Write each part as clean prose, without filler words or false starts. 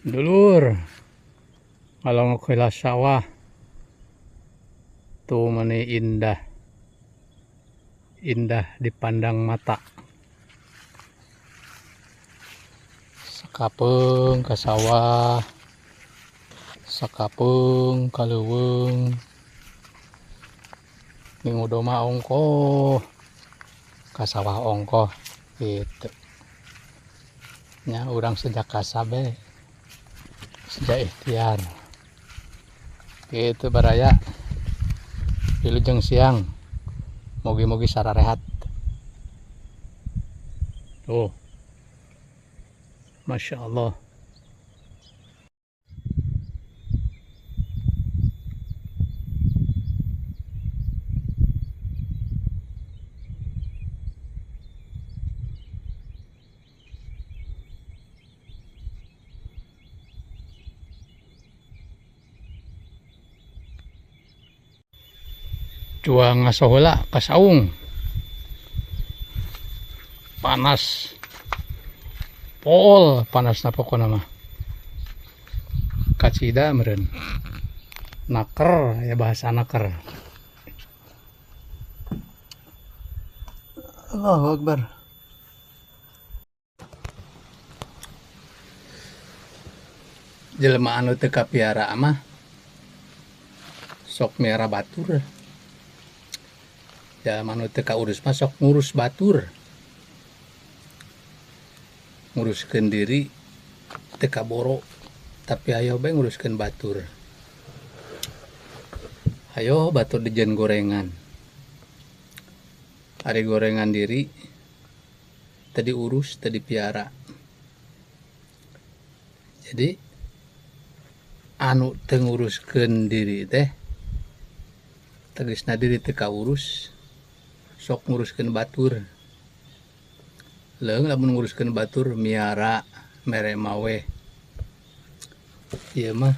Dulur, kalau ngekelas sawah tuh meni indah, indah dipandang mata. Sakapeung ka sawah, sakapeung ka leuweung, ngingu domba ongkoh, ka sawah ongkoh gitu. Nya urang sejak kasabe, sejak ikhtiar. Gitu baraya. Wilujeng siang. Mugi-mugi sararehat. Tuh. Masya Allah. Cuang ngasohela kasaung panas pol panasna pokona mah kacida meureun naker ya bahasa naker. Allahu Akbar. Jelema anu teu kapiara mah sok miara batur. Jelema anu teu kaurus mah sok ngurus batur. Nguruskeun diri teu kaboro, tapi ayo bae nguruskeun batur. Ayo batur dijieun gorengan. Ari gorengan diri teu diurus, teu dipiara. Jadi anu teu nguruskeun diri teh tegasna diri teu kaurus, sok nguruskeun batur. Leung lamun nguruskeun batur miara mere mawe. Ieu mah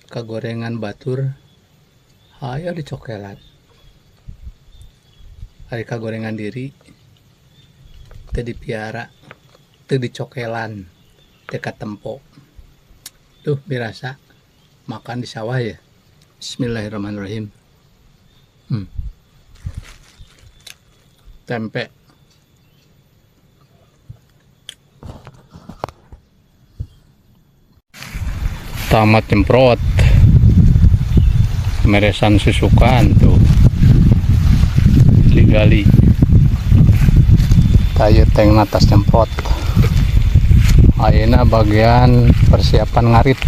kagorengan batur hayo dicokelan. Ari kagorengan diri teu dipiara, teu dicokelan, teu katempo. Tuh birasa makan di sawah ya. Bismillahirrahmanirrahim. Tempe. Tamat nyemprot. Meresan susukan tuh. Digali. Tayu tank atas nyemprot. Ayeuna bagian persiapan ngarit.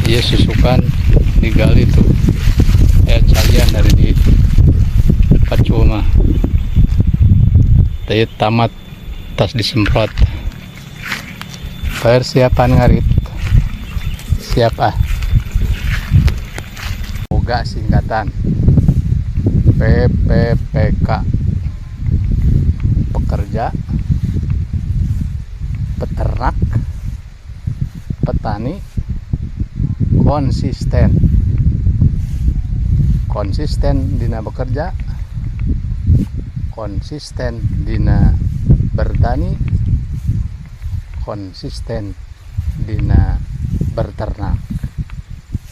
Iya susukan digali tuh. Calian dari di pacu mah. Tayu tamat tas disemprot. Persiapan ngarit. Siap ah. Boga singkatan PPPK, pekerja, peternak, petani, konsisten. Konsisten dina bekerja, konsisten dina bertani, konsisten dina berternak.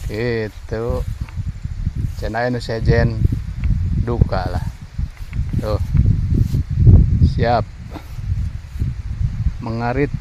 Gitu. Cenah anu sejen duka lah. Tuh. Siap. Mengarit